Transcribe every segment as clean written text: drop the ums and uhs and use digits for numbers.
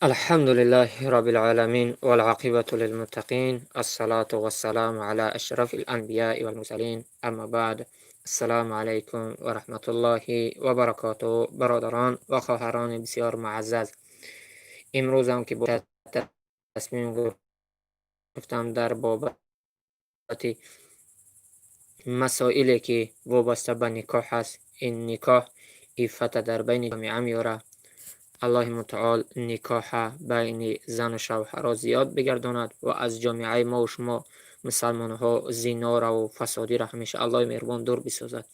الحمد لله رب العالمين والعاقبة للمتقين، الصلاة والسلام على أشرف الأنبياء والمرسلين، أما بعد. السلام علیکم و رحمت الله و برکاته. برادران و خواهران بسیار معزز، امروز هم که باید تصمیم گرفتم در بابت مسائلی که وابسته به نکاح است، این نکاح عفت در بین جامعه میاره. الله متعال نکاح بین زن و شوهر زیاد بگرداند و از جامعه ما و شما مسلمان ها زنا را و فسادی را همیشه الله مهربان دور بسازد.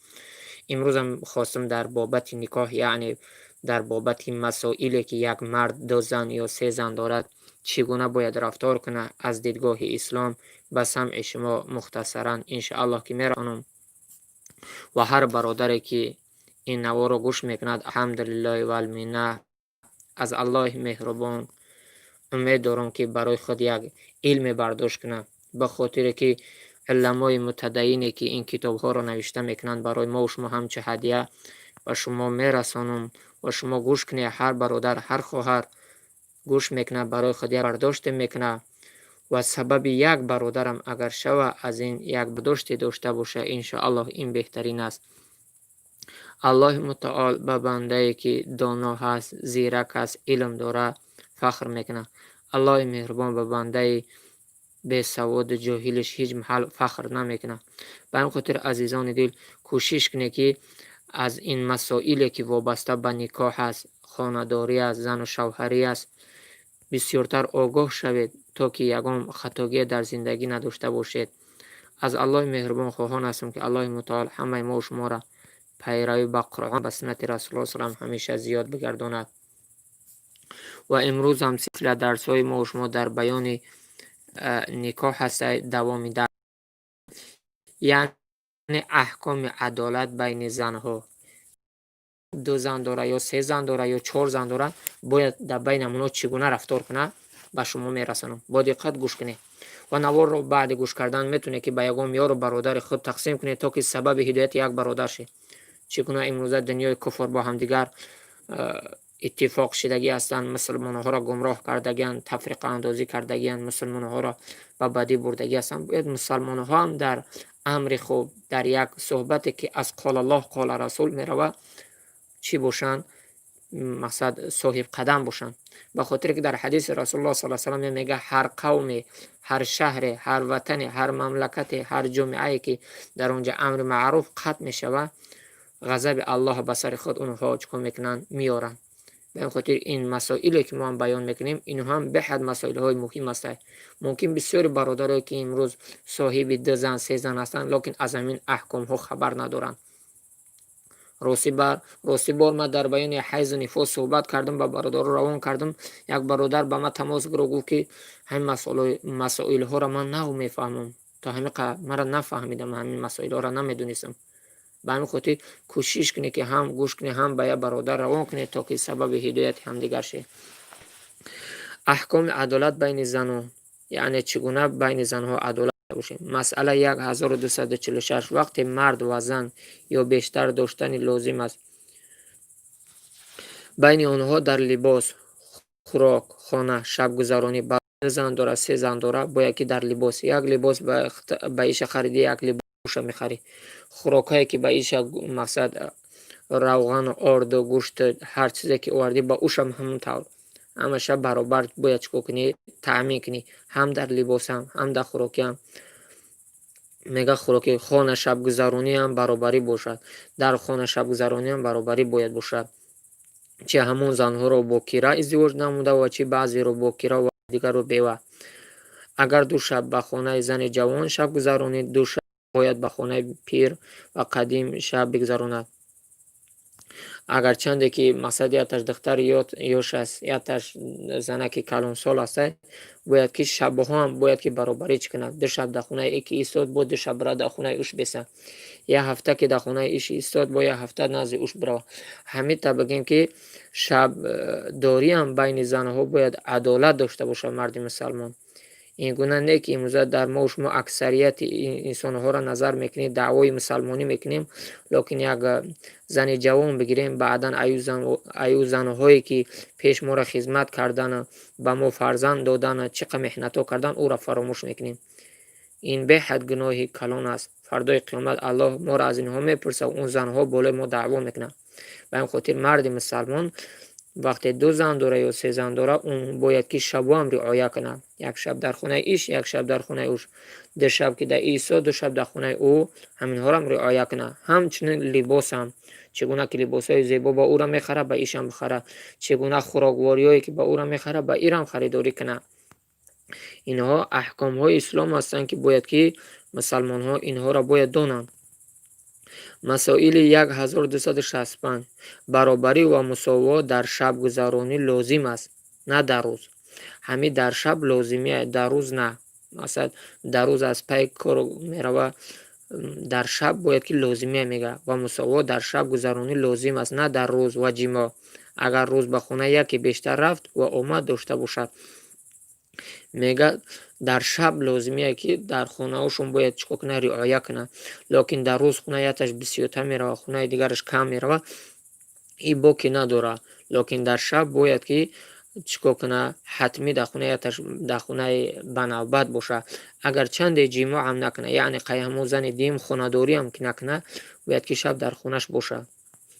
امروز هم خواستم در بابت نکاح، یعنی در بابت مسائلی که یک مرد دو زن یا سه زن دارد، چگونه باید رفتار کنه از دیدگاه اسلام، به سمع شما مختصرا انشاءالله که میرانم و هر برادری که این نوار رو گوش میکند، الحمدلله و المنه، از الله مهربان امید دارم که برای خود یک علم برداشت کنه، به خاطر که علمای متدینی که این کتاب ها را نوشته میکنند، برای ما و شما همچه هدیه و شما میرسانم و شما گوش کنید. هر برادر، هر خواهر گوش میکنه، برای خود یک برداشت میکنه و سبب یک برادرم اگر شوه، از این یک برداشتی داشته باشه، انشاءالله این بهترین است. الله متعال به بنده که دانا هست، زیرک است، علم داره، فخر میکنه. الله مهربان به بنده بسواد جاهلش هیچ محل فخر نمیکنه. به این خاطر عزیزان دل، کوشش کنه که از این مسائلی که وابسته به نکاح است، خانه‌داری است، زن و شوهری است، بسیارتر آگاه شوید تا که یگان خطاگی در زندگی نداشته باشید. از الله مهربان خواهان هستم که الله متعال همه ما و شما را پیروی به قرآن، به سنت رسول الله صلی همیشه زیاد بگرداند. و امروز هم سلسله درس های ما و شما در بیان نکاح هست. دوام در یعنی احکام عدالت بین زنها. دو زن داره یا سه زن داره یا چهار زن داره، باید در بین اونا چگونه رفتار کنه، به شما میرسانم. با دقت گوش کنید و نوار رو بعد گوش کردن میتونه که به یگان یار و برادر خود تقسیم کنید تا که سبب هدایت یک برادر شید. چگونه امروزه دنیای کفر با همدیگر اتفاق شدگی هستند، مسلمان ها را گمراه کردگیان، تفریق اندازی کردگیان، مسلمان ها را به بدی بردگی هستند. باید مسلمان ها هم در امر خوب، در یک صحبتی که از قال الله قال رسول میروه، چی باشند؟ مقصد صاحب قدم باشند. به خاطر که در حدیث رسول الله صلی الله علیه و میگه هر قوم، هر شهر، هر وطن، هر مملکت، هر جامعه که در اونجا امر معروف قطع میشوه، غضب الله به سر خود اونها چکار میکنن؟ میارن. به خاطر این مسائلی که ما هم بیان میکنیم، این هم به حد مسائل های مهم است. ممکن بسیار برادرایی که امروز صاحب دو زن، سه زن هستند، لکن از همین احکام ها خبر ندارند. راستی بار من در بیان حیض و نفاس صحبت کردم، به برادر روان کردم. یک برادر به من تماس گرفت، گفت که همین مسائل ها را من نو میفهمم، تا همین مرا نفهمیدم، همین مسائل ها را نمیدونستم. به همین خاطر کوشش کنی که هم گوش کنی، هم به یک برادر روان کنی تا که سبب هدایت همدیگر شه. احکام عدالت بین زنان، یعنی چگونه بین زنها عدالت باشیم. مسئله 1246. وقتی مرد و زن یا بیشتر داشتن، لازم است بین آنها در لباس، خوراک، خانه، شب گذرانی. زن داره، سه زن داره، باید که در لباس، یک لباس به ایش خریدی، یک لباس میخری. خوراکهایی که به ایش، مقصد روغن و آرد و گوشت، هر چیزی که آوردی، با اوش هم همون طور همشه برابر باید چیکار کنی؟ تأمین کنی، هم در لباس هم، هم در خوراکی هم. мега خوراکی، خانه، شبگذرانی هم баробарӣ бошад. Дар хона шабгузаронӣ ҳам баробарӣ бояд бошад, чи ҳамон занҳоро бокира издивоҷ намуда ва чи баъзеро бокира ва дигарро бева. Агар ду шаб ба хонаи зани ҷавон шаб гузаронид, ду шаб бояд ба хонаи пир ва қадим шаб бигузаронад. Агарчанде ки мақсад якташ духтари ёш аст, якташ занаки калонсол аст, бояд ки шабҳоам бояд ки баробарӣ чӣ кунад. Ду шаб дар хонаи ики истод, бо ду шаб бирад дар хонаи уш беса. Як ҳафта ки дар хонаи иш истод, бо як ҳафта назди уш бирава. Ҳамита бигем ки шабдориам байни занҳо бояд адолат дошта бошад марди мусалмон. Ин гуна не, ки имрӯза дар мо шумо аксарияти инсонҳоро назар мекунем, даъвои мусалмонӣ мекунем, лекин як зани ҷавон бигирем, баъдан аю занҳое, ки пеш моро хизмат кардану ба мо фарзанд додану чӣ қадр меҳнатҳо кардан, ӯро фаромӯш мекунем. Ин беҳад гуноҳи калон аст. Фардои қиёмат Аллоҳ моро аз инҳо мепурсад, он занҳо болои мо даъво мекунанд. Ба ин хотир марди мусалмон вақте ду зан дора ё се зан дора, он бояд, ки шабоам риоя кунад: як шаб дар хонаи иш, як шаб дар хонаи уш, 2 шаб, ки дар исо, 2 шаб дар хонаи ӯ, ҳаминҳоам риоя кунад. Ҳамчунин либосам, чӣ гуна ки либосҳои зебо ба ӯра мехарад, ба ишам бихарад, чӣ гуна хӯроквориҳое, ки ба ӯра мехарад, ба ирам харидорӣ кунад. Инҳо аҳкомҳои ислом ҳастанд, ки бояд, ки мусалмонҳо инҳоро бояд донанд. Масоили 1265: баробарӣ ва мусовот дар шабгузаронӣ лозим аст, на дар рӯз. Ҳамин дар шаб лозимия, дар рӯз на. Масалан, дар рӯз аз пай кор мерава, дар шаб бояд, ки лозимия мега, ва мусовот дар шаб гузаронӣ лозим аст, на дар рӯз ва ҷимоъ. Агар рӯз ба хона яке бештар рафт ва омад дошта бошад, мега, дар шаб лозимие, ки дар хонаҳошон бояд чӣ кор кунад? Риоя кунад. Лекин дар рӯз хонаи якташ бисёртар меравад, хонаи дигараш кам меравад, ин боке надорад. Лекин дар шаб бояд, ки чӣ кор кунад? Ҳатмӣ дар хонаи якташ, дар хонаи ба навбат бошад. Агар чанде ҷимоъ ҳам накунад, яъне қай ҳамун зани дуюм хонадориам ки накунад, бояд, ки шаб дар хонаш бошад,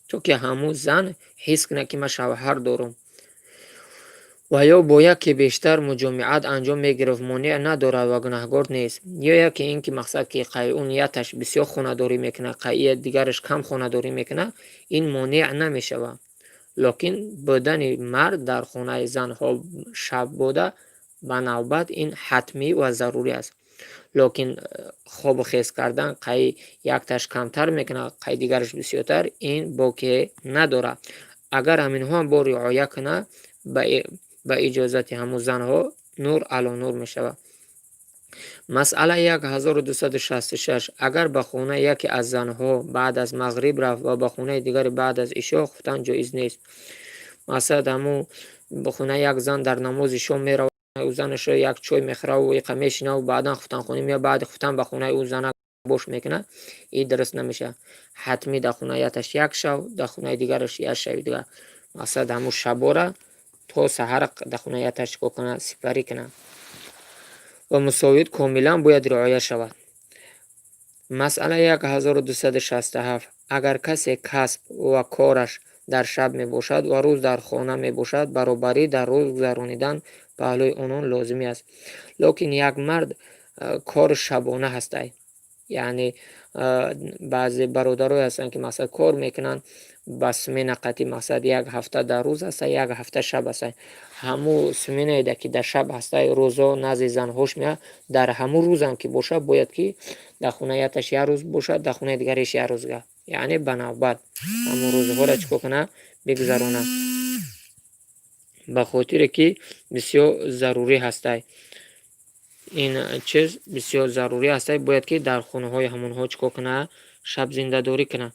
то ки ҳамун зан ҳис кунад, ки ман шавҳар дорам. Ва ё бо яке бештар муҷомиат анҷом мегирифт, монеъ надорад ва гунаҳгор нест. Ё яке ин ки, мақсад, ки қай ӯ нияташ бисёр хонадорӣ мекунад, қай дигараш кам хонадорӣ мекунад, ин монеъ намешавад. Лекин будани мард дар хонаи занҳо шаб буда ба навбат, ин ҳатмӣ ва зарурӣ аст. Лекин хобу хез кардан, қай якташ камтар мекунад, қай дигараш бисёртар, ин боке надорад. Агар ҳаминҳоам бо риоя кунад, ба иҷозати ҳамун занҳо, нур ало нур мешавад. Масъала 1266: агар ба хонаи яке аз занҳо баъд аз мағриб рафт ва ба хонаи дигаре баъд аз ишо, хуфтан ҷоиз нест. Мақсад, ҳамун ба хонаи як зан дар намози шом меравад, ӯ занашо як чой мехӯраву иқа мешинаву баъдан хуфтанхонӣ меяд, баъди хуфтан ба хонаи ӯ занак бош мекунад, ин дуруст намешавад. Ҳатмӣ дар хонаи якташ як шаб, дар хонаи дигараш як шаби дигар. Мақсад, ҳамун шабора то саҳар дар хонаи якташ чӣ кор кунад? Сипарӣ кунад. Ва мусовит комилан бояд риоя шавад. Масъала 1267: агар касе касб ва кораш дар шаб мебошад ва рӯз дар хона мебошад, баробарӣ дар рӯз гузаронидан паҳлӯи онон лозимӣ аст. Лекин як мард кори шабона ҳастай, яъне баъзе бародарое ҳастанд, ки, мақсад, кор мекунанд ба смена қатъи, мақсад, як ҳафта дар рӯз ҳастай, як ҳафта шаб ҳастай. Ҳамун сменаеда, ки дар шаб ҳастай, рӯзо назди занҳош меяд. Дар ҳамун рӯзам ки бошад, бояд, ки дар хонаи якташ як рӯз бошад, дар хонаи дигариш як рӯзга, яъне ба навбат ҳамун рӯзҳоро чӣ кор кунад? Бигузаронад, ба хотире ки бисёр зарурӣ ҳастай. Ин чиз бисёр зарурӣ ҳастай, бояд, ки дар хонаҳои ҳамонҳо чӣ кор кунад? Шабзиндадорӣ кунад.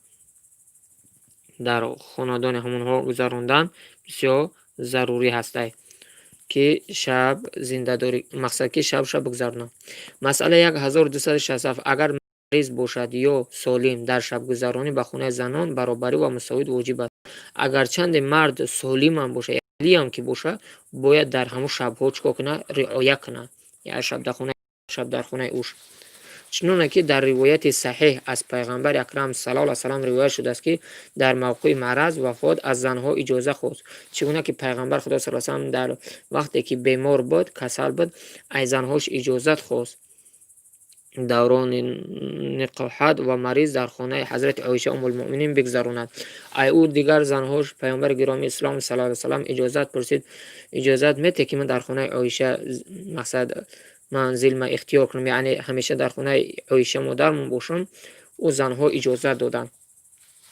Дар хонадони ҳамонҳо гузарондан бисёр зарурӣ ҳастай, ки шаб зиндадорӣ, мақсад, ки шаб шаб бигузаронад. Масъала 1267: агар мариз бошад ё солим, дар шабгузаронӣ ба хонаи занон баробарӣ ва мусовит воҷиб аст. Агарчанде мард солимам бошад, лиам ки бошад, бояд дар ҳамун шабҳо чӣ кор кунад? Риоя кунад: як шаб дар хонаи, шаб дар хонаи уш. Чуноне ки дар ривояти саҳеҳ аз пайғамбари акрам саллаллоҳу алайҳи васаллам ривоят шудааст, ки дар мавқеи мараз вафот аз занҳо иҷоза хост. Чӣ гуна ки пайғамбар Худо саллаллоҳу алайҳи васаллам дар вақте ки бемор буд, касал буд, аз занҳош иҷозат хост. Даврони никоҳат ва мариз дар хонаи ҳазрати Оиша Уммулмӯъминин бигзаронад. Ай ӯ дигар занҳош пайғамбари гиромии ислом саллаллоҳу алайҳи васаллам иҷозат пурсид: иҷозат метиҳед, ки ман дар хонаи Оиша, мақсад, манзилма ихтиёр кунам, яъне ҳамеша дар хонаи Оиша модармон бошам? Ӯ занҳо иҷозат доданд.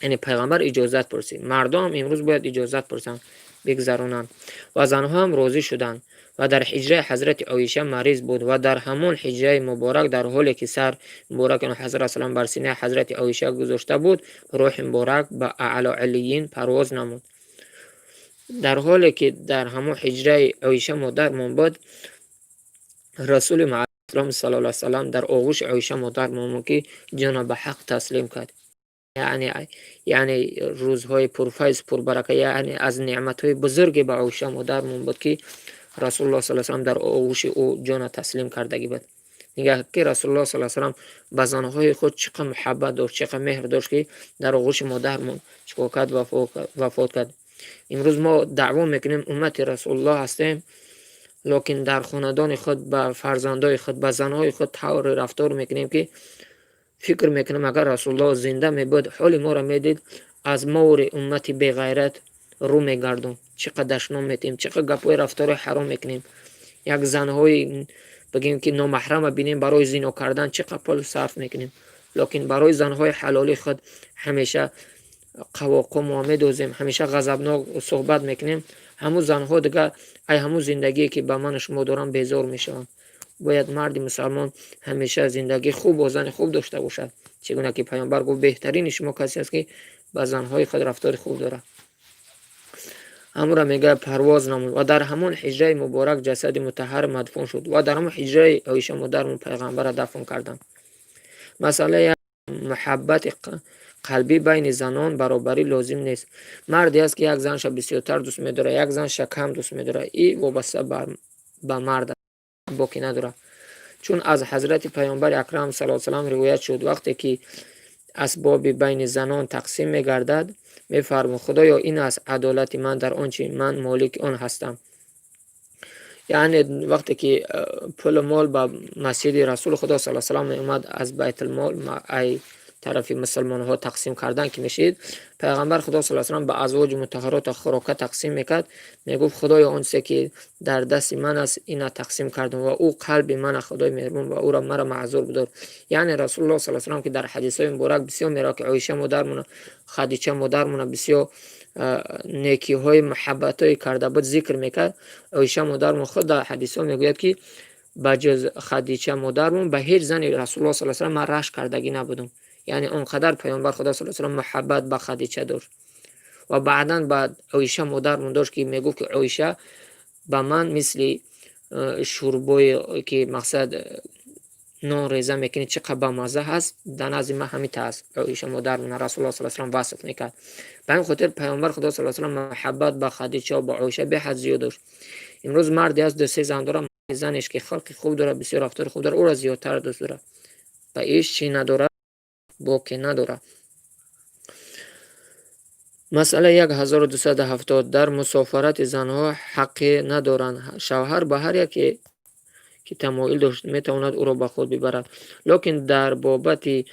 Яъне пайғамбар иҷозат пурсид, мардоам имрӯз бояд иҷозат пурсанд, бигзаронанд. Ва занҳоам розӣ шуданд ва дар ҳиҷраи ҳазрати Оиша мариз буд ва дар ҳамон ҳиҷраи муборак, дар ҳоле ки сар муборак ҳазрат салам бар синаи ҳазрати Оиша гузошта буд, рӯҳи муборак ба аъло алиин парвоз намуд. Дар ҳоле ки дар ҳамон ҳиҷраи Оиша модармон буд. Расули Акрам саллаллоҳу алайҳи васаллам дар оғӯши Оиша модармон ки ҷона ба ҳақ таслим кард. Яъне рӯзҳои пурфайз, пурбарака, яъне аз неъматҳои бузурге ба Оиша модармон буд, ки Расулуллоҳ саллаллоҳу алайҳи васаллам дар оғӯши ӯ ҷона таслим кардагӣ буд. Нигаҳ, ки Расулуллоҳ саллаллоҳу алайҳи васаллам ба занҳои худ чӣ қадр муҳаббат дошт, чӣ қадр меҳр дошт, ки дар оғӯши модармон чикор кард? Вафот кард. Имрӯз мо даъво мекунем, уммати Расулуллоҳ ҳастем, лекин дар хонадони худ, ба фарзандои худ, ба занҳои худ тавре рафтор мекунем, ки фикр мекунам, агар Расулуллоҳ зинда мебуд, ҳоли моро медид, аз моври уммати беғайрат рӯ мегардон. Чӣ қадр дашном метиҳем, чӣ қадр гапҳои, рафторҳои ҳаром мекунем. Як занҳои, бигем, ки номаҳрама бинем, барои зино кардан чӣ қадр пул сарф мекунем, лекин барои занҳои ҳалолии худ ҳамеша қавоқо медозем, ҳамеша ғазабнок суҳбат мекунем. Ҳамун занҳо дигар ай ҳамун зиндагие, ки ба ману шумо доранд, безор мешаванд. Бояд марди мусалмон ҳамеша зиндагии хуб бо зани хуб дошта бошад, чӣ гуна ки Паёмбар гуфт: «Беҳтарини шумо касе аст, ки ба занҳои худ рафтори хуб дорад». Ҳамура мегӯяд, парвоз намуд ва дар ҳамон ҳиҷраи муборак ҷасади мутаҳҳар мадфун шуд ва дар ҳамон ҳиҷраи Оиша модармон Пайғамбарра дафн карданд. Масъалаи муҳаббати қалбӣ байни занон баробарӣ лозим нест. Марде аст, ки як занша бисёртар дӯст медорад, як занша кам дӯст медорад. И вобаста ба мард боке надорад, чун аз ҳазрати Паёмбари Акрам саллаллоҳу салам ривоят шуд: вақте ки асбоби байни занон тақсим мегардад, мефармуд: «Худоё, ин аст адолати ман дар он чи ман молики он ҳастам». Яъне вақте ки пулу мол ба масҷиди Расули Худо саллаллоҳу салам меомад, аз байтулмол ай тарафи мусулмонҳо тақсим кардан ки мешид, Пайғамбар Худо саллаллоҳу салам ба азвоҷи мутаҳҳарота хӯрока тақсим мекард, мегуфт: «Худоё, он чизе ки дар дасти ман аст, ина тақсим кардам ва ӯ қалби мана, Худои меҳрубон, ва ӯро мара маъзур бидор. Яъне Расулуллоҳ саллаллоҳу салам, ки дар ҳадисҳои муборак бисёр меравад, ки Оиша модармона, Хадича модармона бисёр некиҳои, муҳаббатҳое карда буд, зикр мекард. Оиша модармон худ дар ҳадисҳо мегӯяд, ки ба ҷуз Хадича модармон ба ҳеҷ зани Расулуллоҳ саллаллоҳу салам ман рашк кардагӣ набудам. Яъне он қадар Паёмбар Худо саллаллоҳу салам муҳаббат ба Хадича дошт ва баъдан ба Оиша модармон дошт, ки мегуфт, ки Оиша ба ман мисли шӯрбое, ки мақсад нон реза мекунӣ, чӣ қадр бамазза ҳаст, дар назди ман ҳамита аст Оиша модармона Расулуллоҳ саллаллоҳу салам васф мекард. Ба ҳамин хотир Паёмбар Худо саллаллоҳу салам муҳаббат ба Хадича, ба Оиша беҳад зиёд дошт. Имрӯз марде аст, ду се зан дорад, занеш ки халқи хуб дорад, бисёр рафтори хуб дорад, ӯро зиёдтар дӯст дорад. Ба иш чӣ надорад, боке надорад. Масъалаи 1270: дар мусофарати занҳо ҳаққе надоранд. Шавҳар ба ҳар яке ки тамоил дошт, метавонад ӯро ба худ бибарад. Лекин дар бобати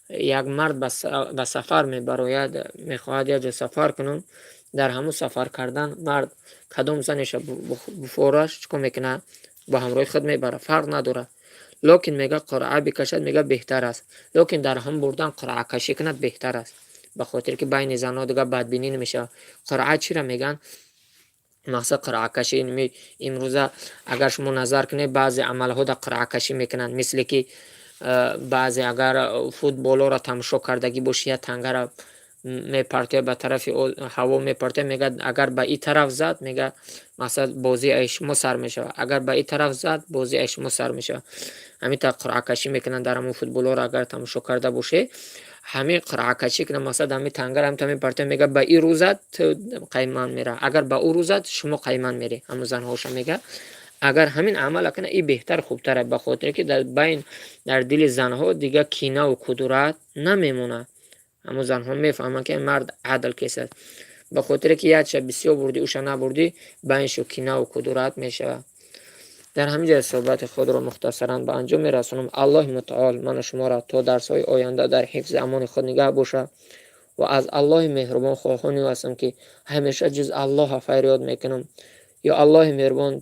як мард ба сафар мебарояд, мехоҳад як ҷо сафар кунам, дар ҳамун сафар кардан мард кадом занеша буфораш, чӣ кор мекунад? Ба ҳамроҳи худ мебарад, фарқ надорад. Лекин мега, қуръа бикашад, мега, беҳтар аст. Лекин дар ҳам бурдан қуръакашӣ кунад, беҳтар аст, ба хотире ки байни занҳо дигар бадбинӣ намешавад. Қуръа чиро мегӯянд? Мақсад қуръакашӣ, имрӯза агар шумо назар кунед, баъзе амалҳо дар қуръакашӣ мекунанд, мисле ки баъзе агар футболҳоро тамошо кардагӣ бошӣ, як тангара мепартояд, ба тарафи ҳаво мепартояд, мегӯяд, агар ба ин тараф зад, мега, мақсад бозӣ ай шумо сар мешавад, агар ба ин тараф зад, бозӣ ай шумо сар мешавад. Ҳамин тавр қуръакашӣ мекунанд. Дар ҳамон футболҳоро агар тамошо карда бошед, ҳамин қуръакашӣ кунад, мақсад ҳамин тангара ҳамин мепартояд, мега, ба ин рӯ зад, ту қайман мера, агар ба ӯ рӯ зад, шумо қайман мерӣ. Ҳамон занҳоша мега, агар ҳамин амала кунад, ин беҳтар, хубтар, ба хотире ки дар байн, дар дили занҳо дигар кинаву кудурат намемонад. Ҳамон занҳо мефаҳманд, ки мард адл кесад. Ба хотире ки якша бисёр бурдӣ, ӯша набурдӣ, байншу кинаву кудурат мешавад. Дар ҳамин ҷоя суҳбати худро мухтасаран ба анҷом мерасонам. Аллоҳи мутаол ману шуморо то дарсҳои оянда дар ҳифзи амони худ нигаҳ бошад ва аз Аллоҳи меҳрубон хоҳони ҳастам, ки ҳамеша ҷуз Аллоҳа фарёд мекунам. Ё Аллоҳи меҳрубон,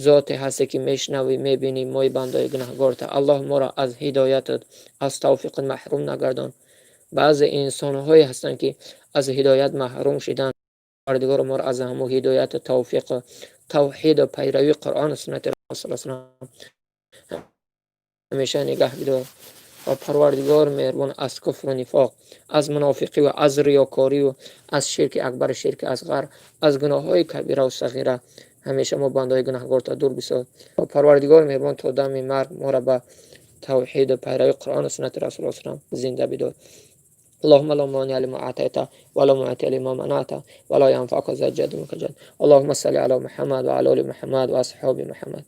зоте ҳасте, ки мешунавӣ, мебинӣ мои бандаои гунаҳгорта. Аллоҳ, моро аз ҳидоятат, аз тавфиқат маҳрум нагардон. Баъзе инсонҳое ҳастанд, ки аз ҳидоят маҳрум шуданд. Парвардигоро, моро аз ҳамун ҳидояту тавфиқу тавҳиду пайравии Қуръону суннати Расул ҳамеша нигаҳ бидор ва Парвардигори меҳрубон, аз куфру нифоқ, аз мунофиқӣ ва аз риёкорию аз ширки акбару ширки асғар, аз гуноҳҳои кабираву сағира. Ҳамеша мо бандаҳои гунаҳгорта дур бисоз. Парвардигори меҳрубон то дами марг моро ба тавҳиду пайравии Қуръону суннати Расулуллоҳ салам зинда бидор. اللهم لا مانع لما أعطيت ولا معطي لما منعت ولا ينفع ذا الجد منك الجد. اللهم صل على محمد وعلى آل محمد وأصحاب محمد.